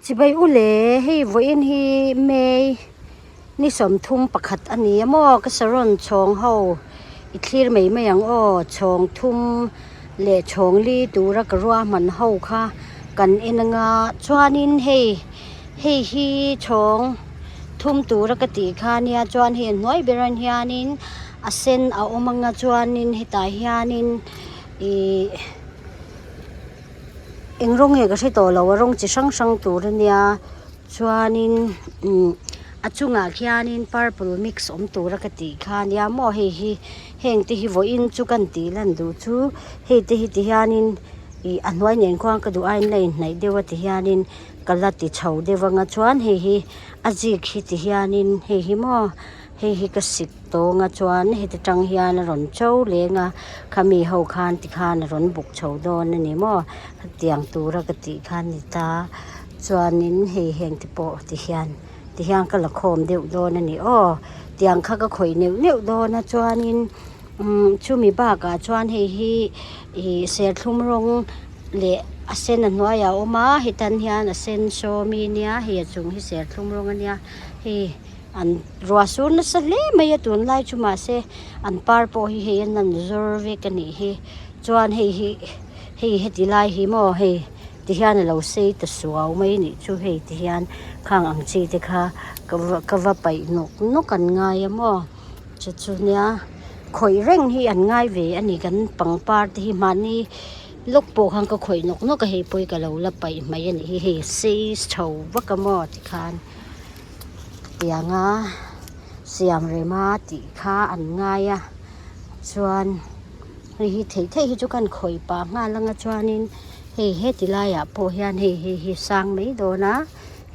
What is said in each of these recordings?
Chibai u le, hei vawiin hi May ni 31 a ni a maw, ka saron chhawng ho i thlir mai mai ang aw, chhawng thum leh chhawng li tura ka ruahman ho kha kan en anga chuanin hei hei hi chhawng thum tura ka tih kha nia chuan hei a hnuai berah hianin a sen a awm anga chuanin hetah hianin ihh. Eng rawng nge ka hre tawh lo a rawng chi hrang hrang tur a nia chuanin umm a chungah khianin purple mix awm tura ka tih kha a nia maw hei hi heng te hi vawiin chu kan tih lan duh chu hei te hi ti hianin ih a hnuai nen khuan ka duh aiin la inhnaih deuh a ti hianin ka la ti chho deuh anga chuan hei hi a zik hi ti hianin hei hi maw. Hei hi ka sik tawng a chuan heti tang hian a rawn cho leng a khami ho khan tikhan a rawn buk chho dawn a ni maw hetiang tura ka tih kha a ni ta chuanin hei heng te pawh ti hian ti hian ka la khawm deuh dawn a ni aw tiang kha ka khawih neuh neuh dawn a chuanin umm chumi bakah chuan hei hi ih serthlum rawng leh a sen a hnuaiah a awm a hetan hian a sen sawmi nia hei a chung hi serthlum rawng a nia hei. An ruah sur nasa hle mai a tunlai chu mahse an par pawh hi hei an an zawr vek a nih hi chuan hei hi hei heti lai hi maw hei ti hian a lo sei ta suau mai a nih chu hei ti hian khang ang chi te kha ka va ka va paih nawk nawk an ngai a maw chu chu nia khawih reng hi an ngai ve a ni kan pangpar te hi mahni lawk pawh khan ka khawih nawk nawk a hei pawh hi ka lo la paih mai a nih hi hei a sei chho vak a maw tikhan. Tianga siam rema tih kha an ngai a chuan hei hi theih theih hi chu kan khawih pah nghal anga chuanin hei heti laiah pawh hian hei hei hi sang mai dawn a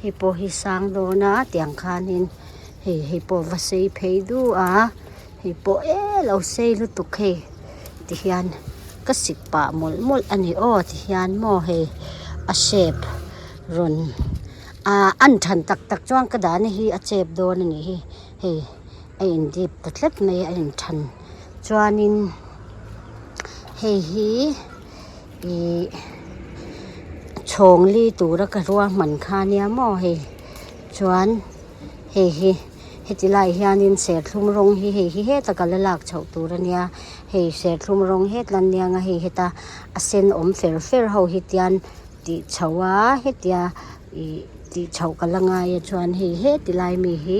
hei pawh hi sang dawn a tiang khanin hei hei pawh va sei phei duh a hei pawh e lo sei lutuk hei tihian ka sik pah mawlh mawlh a ni aw tihian maw hei a shape rawn. Ahh an than tak tak chuan ka dahna hi a chep dawn a nih hi hei a in dip ta tlat mai a a in than chuanin hei hi ihh chhawng li tura ka ruahman kha ania maw hei chuan hei hi heti laiah hianin serthlum rawng hi hei hi heta ka la lak chhoh tur ania hei serthlum rawng hetla ania nga hei heta a sen awm fer fer ho hi tian. Tih chhoh a hetia ih tih chhoh ka la ngai a chuan hei heti lai mi hi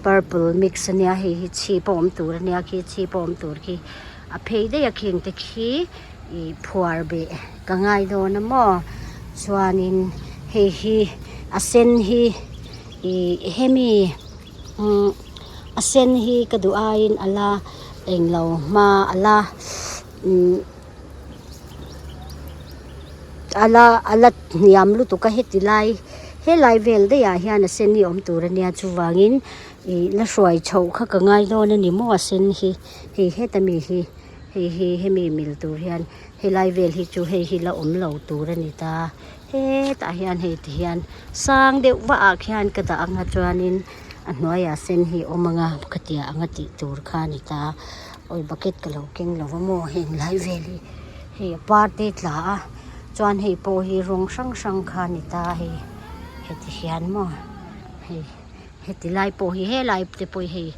purple mix ania hei hi chhip a awm tur ania khi chhip a awm tur khi a phei daih a khing te khi ih phuar beh ka ngai dawn a maw chuanin hei hi a sen hi ih hemi umm a sen hi ka duh aiin a la englo hma a la umm. A la a la hniam lutuk a heti lai helai vel daih ah hian a sen hi awm tur ania chuvangin ih la hruai chhoh kha ka ngai dawn a ni maw a sen hi hei heta mi hi hei hi hemi mil tur hian helai vel hi chu hei hi la awm lo tur a ni ta hetah hian hei ti hian sang deuh vah ah khian ka dah anga chuanin a hnuaiah sen hi a awm anga khatiang anga tih tur kha a ni ta. Awi bucket ka lo keng lo va maw heng lai vel hi hei a par te tla a chuan hei pawh hi rawng hrang hrang kha a ni ta hei heti hian maw hei heti lai pawh hi helai te pawh hi hei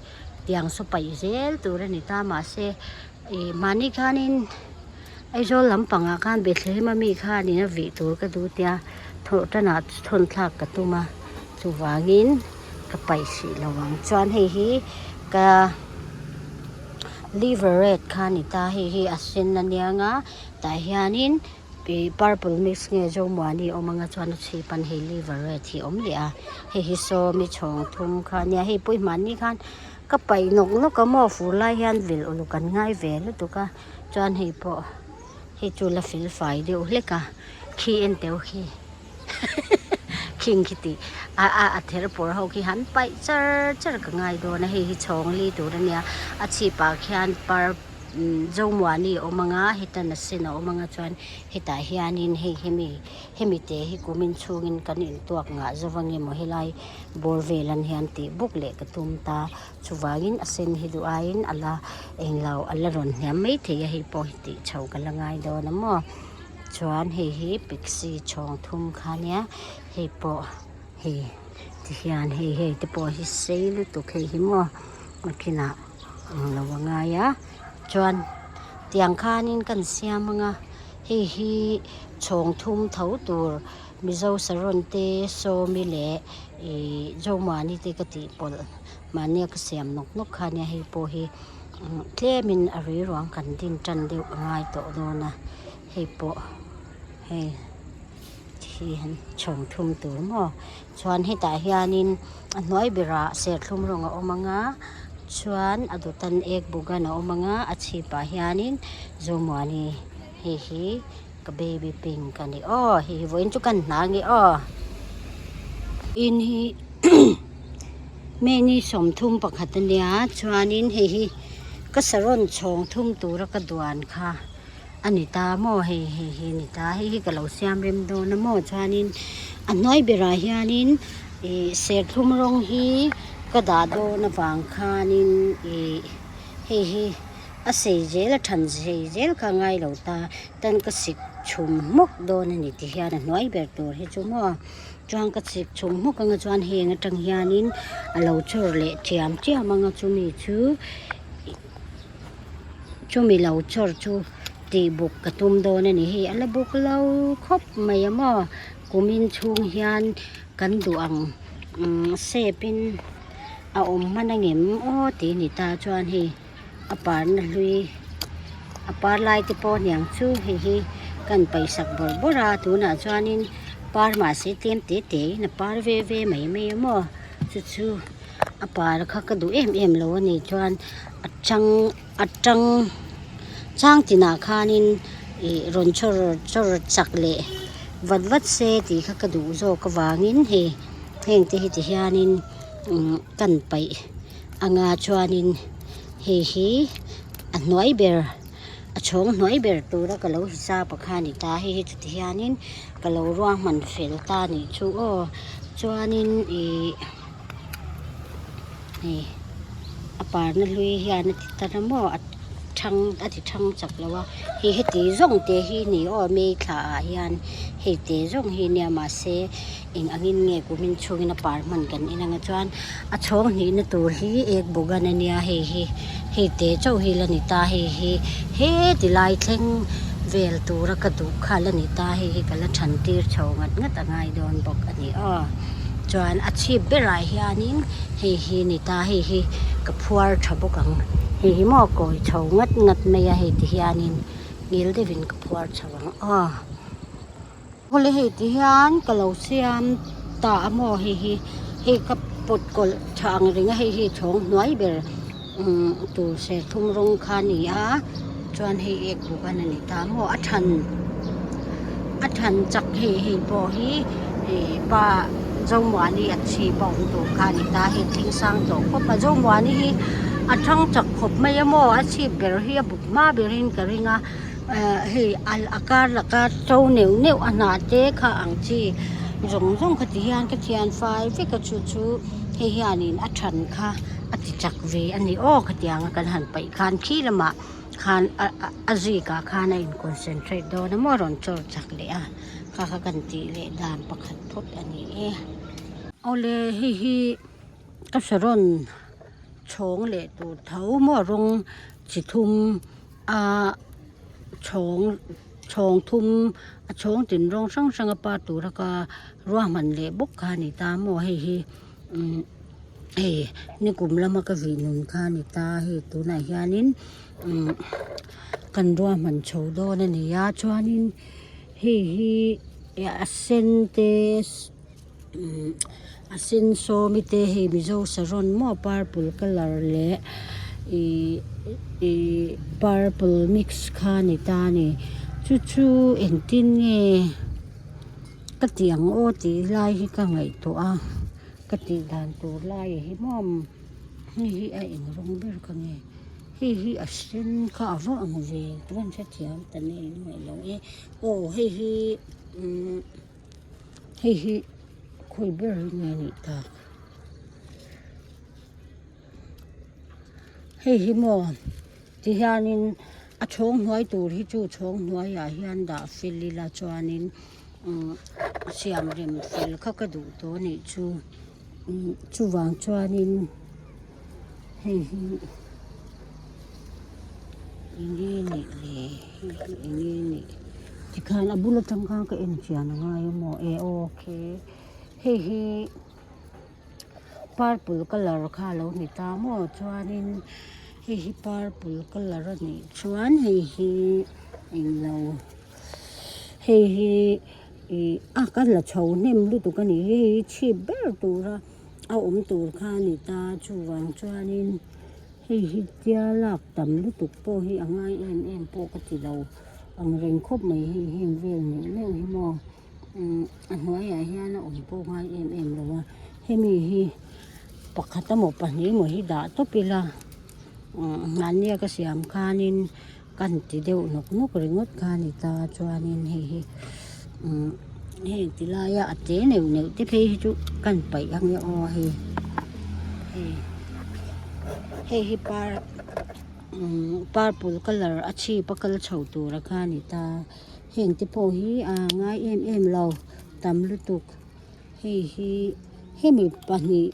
tiang saw paih zel tur a ni ta mahse ih mahni khanin Aizawl lampangah khan Bethlehem ami khanin a vih tur ka duh tia thawh tanah thawn thlak ka tum a chuvangin ka paih hrih lo ang chuan hei hi ka liver red kha a ni ta hei hi a sen a niang a tah hianin ih purple mix nge zomuani a awm anga chuan a chhip an hei liver red hi a awm leh a hei hi sawmi chhawng thum kha a nia hei pawh hi hmanni khan ka paih nawk nawk a maw fur lai hian vil uluk an ngai ve lutuk a chuan hei pawh hei chu la fel fai deuh hlek a khi en teuh khi. Khing khi tih a a a ther pawr ho khi han paih char char ka ngai dawn a hei hi chhawng li tur a nia a chhip ah khian par zomuani a awm ang a hetan a sen a awm ang a chuan hetah hianin hei hemi hemi te hi kumin chhungin kan intuak ngah zo ang emaw helai bawr vel an hian tih buk leh ka tum ta chuvangin a sen hi duh aiin a la englo a la rawn hniam maithei a hei pawh hi tih chho ka la ngai dawn a maw. Chuan hei hi pixie chhawng thum kha ania. Hei pawh hei ti hian hei hei te pawh hi sei lutuk hei hi maw nakinah ang lo a ngai a chuan tiang khanin kan siam ang a hei hi chhawng thum tho tur Mizo saron te sawmi leh ihh Zomani te ka tih pawlh mahnia ka siam nawk nawk kha ania hei pawh hi tlemin a rui ruang kan din tan deuh a ngai tawh dawn a hei pawh hei. Hi han chhawng thum tur maw chuan hetah hianin a hnuai berah serthlum rawng a awm ang a chuan a dawtan ek bugan a awm ang a a chhipah hianin zomuani hei hi ka baby pink a ni aw hei hi vawiin chu ka hna nge aw in hi many 31 a nia chuanin hei hi ka saron chhawng thum tura ka duan kha. A ni ta maw hei hei hi a ni ta hei hi ka lo siam rem dawn a maw chuanin a hnuai berah hianin ih serthlum rawng hi ka dah dawn avang khanin ih hei hi a sei zel a than sei zel kha a ngai lo ta tan ka sik chhum hmawk dawn a ni ti hian a hnuai ber tur hi chu maw chuan ka sik chhum hmawk anga chuan heng atang hianin a lo chawr leh thiam chiam anga chumi chu. Chumi lo chawr chu tih buk ka tum dawn a ni hei a la buk lo khawp mai a maw kumin chhung hian kan duh ang umm shape in a awm hman a ngem aw tih a ni ta chuan hei a parna hlui a par lai te pawh aniang chu hei hi kan paihsak bawrh bawrh a tunah chuanin par mahse tlem te te in a par ve ve mai mai a maw chu chu. A par kha ka duh em em lo a nih chuan a chang a tang chang tinah khanin ih rawn chawr chawr chak leh vat vat se tih kha ka duh zawk avangin hei heng te hi ti hianin umm kan paih anga chuanin hei hi a hnuai ber a chhawng hnuai ber tura ka lo hisap a kha a ni ta hei hi chuti hianin ka lo ruahman fel ta a nih chu aw chuanin ih. Hei a parna hlui hian a ti tar a maw a thang a ti thang chak lo a hei heti zawng te hi ni aw may thla ah hian hei te zawng hi nia mahse eng angin nge kumin chhungin a par hman kan en anga chuan a chhawng hnihna tur hi ek bawk a nia hei hi hei te chauh hi la ni ta hei hi heti lai thleng vel tura ka duh kha la ni ta hei hi ka la than tir chho ngat ngat a ngai dawn bawk a ni aw. Chuan a chhip berah hianin hei hi ni ta hei hi ka phuar tha bawk ang hei hi maw kawi chho ngat ngat mai a hei ti hianin ngil deuhin ka phuar chho ang aw awle hei ti hian ka lo siam ta a maw hei hi hei ka pawt kawlh tha ang reng a hei hi chhawng hnuai ber umm tur serthlum rawng kha a ni a chuan hei ek buk a ni ta maw a than a than chak hei hei pawh hi ih pa Zomuani a chhip a awm tur kha a ni ta hei thleng sang tawh khawp a Zomuani hi a thang chak khawp mai a maw a chhip ber hi a buk hma berin ka ring a eh hei a kar laka to neuh neuh a hnah te kha ang chi zawng zawng kha ti hian ka thian fai vek a chu chu hei hianin a than kha. A ti chak ve a ni aw khatianga kan han paih khan khi lamah khan a zikah khan a in concentrate dawn a maw rawn chawr chak leh a kha kha kan tih leh dan pakhat phawt a ni e. Awle hei hi ka saron chhawng leh tur tho maw rawng chi thum a chhawng chhawng thum a chhawng tin rawng hrang hrang a par tura ka ruahman leh bawk kha a ni ta maw hei hi umm. Hei nikum lama ka vih nun kha a ni ta hei tunah hianin umm kan ruahman chho dawn a ni a chuanin hei hi a sen te umm a sen sawmi te hei mizo saron maw purple colour leh ihh ihh purple mix kha a ni ta a ni chu chu engtin nge ka tih ang aw tih lai hi ka ngaihtuah a. Ka tih dan tur lai hi maw hei hi a eng rawng ber ka nge hei hi a sen kha a va ang ve ka van hrethiam ta nei nuai lo e aw hei hi umm hei hi khawi ber hi nge nih tak hei hi maw ti hianin a chhawng hnuai tur hi chu chhawng hnuaiah hian dah fel ila chuanin. Umm siam rem fel kha ka duh tawh a nih chu umm chuvang chuanin hei hi eng nge nih le hei hi eng nge nih tikhan a bul atang khan ka en chian a ngai a maw e okay hei hi purple colour kha a lo ni ta maw chuanin hei hi purple colour a nih chuan hei hi englo. Hei hi ih a ka la chho hnem lutuk a ni hi hei hi chhip ber tura a awm tur kha a ni ta chuvang chuanin hei hi tia lak tam lutuk pawh hi a ngai em em pawh ka ti lo ang reng khawp mai hei heng vel neuh neuh hi maw umm a hnuaiah hian a awm pawh ngai em em lo a hemi hi pakhat emaw pahnih emaw hi dah tawp ila umm mahnia ka siam khanin. Kan ti deuh nawk nawk ringawt kha a ni ta chuanin hei hi umm heng ti laia a te neuh neuh te phei hi chu kan paih ang e aw hei hei hei hi par umm purple colour a chhip a kal chho tura kha a ni ta heng te pawh hi a ngai em em lo tam lutuk hei hi hemi pahnih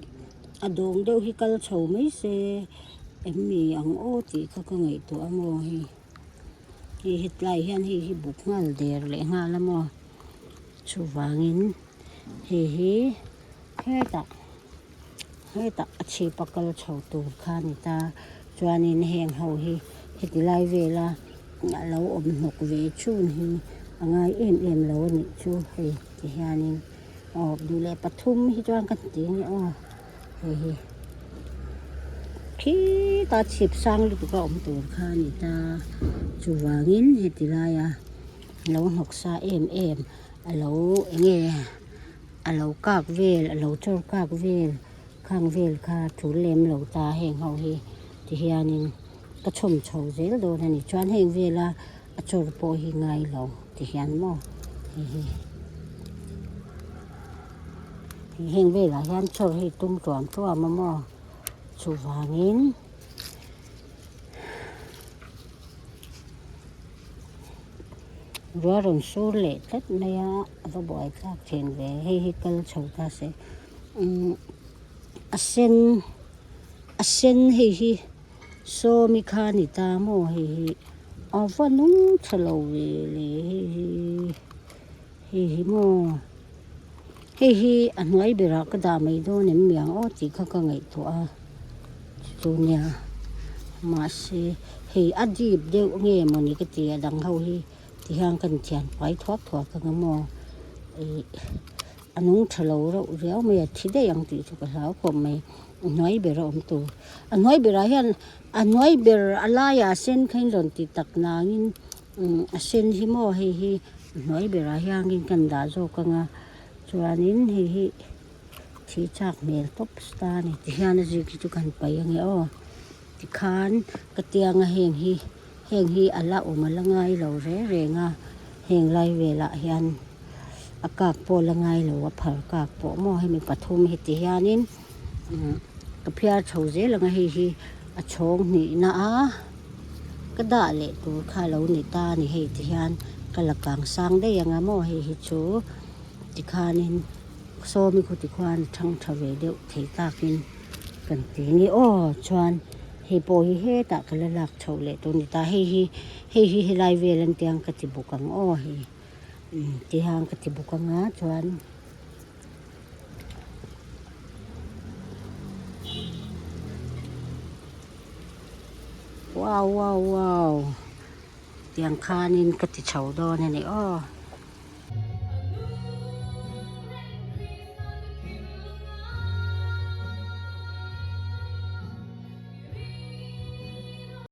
a dawng deuh hi kal chho mai se. Em ni ang aw tih kha ka ngaihtuah a maw hei hei hetlai hian hei hi buk nghal der leh nghal a maw chuvangin hei hi hetah hetah a chhip a kal chho tur kha a ni ta chuanin heng ho hi heti lai vela a lo awm hnawk ve chhun hi a ngai em em lo a nih chu hei ti hianin aw duh leh pathum hi chuan ka ti a ni aw. Hei hi khita chhip sang lutuk a awm tur kha a ni ta chuvangin heti laia lo hnawk sa em em a lo eng nge a lo kak vel a lo chawr kak vel khang vel kha tul lem lo ta heng ho hi ti hianin ka chhawm chho zel dawn a ni chuan heng vela a chawr pawh hi ngai lo ti hian maw hei hi. Heng velah hian chawr hi tum tuam tuam a maw chuvangin ruah rawn sur leh tlat mai a a va buai thlak thin ve hei hi kal chho ta se umm a sen a sen hei hi sawmi kha a ni ta maw hei hi a va nung tha lo ve le hei hi. Hei hi maw hei hi a hnuai berah ka dah mai dawn em mi ang aw tih kha ka ngaihtuah a chu nia mahse hei a dip deuh nge mawni ka ti a dang ho hi ti hian ka inthian fai thuak thuak ang a maw ih a nung tha lo reuh riau mai a thi daih ang tih chu ka hlau khawp mai a hnuai ber a awm tur a hnuai berah hian a hnuai ber a laiah sen kha in rawn ti tak nangin. Umm a sen hi maw hei hi a hnuai berah hianin kan dah zawk ang a chuanin hei hi thih chak hmel tawp ta a ni tihian a zik hi chu kan paih ange aw tikhan ka tianga heng hi heng hi a la awm a la ngai lo reng reng a heng lai velah hian a kak pawh a la ngai lo a phar kak pawh maw hemi pathum hi ti hianin umm ka phiar chho zel ang a hei hi a chhawng hnihna a. Ka dah leh tur kha a lo ni ta a ni hei ti hian ka la kang sang daih ang a maw hei hi chu tikhanin sawmi khaw tikhuan a thang tha ve deuh thei takin kan ti a ni aw chuan hei pawh hi hetah ka la lak chhoh leh tur a ni ta hei hi hei hi helai vel an tia ka ti bawk ang aw hei tihian ka ti bawk ang a chuan. Wow wow wow tiang khanin ka ti chho dawn a ni aw.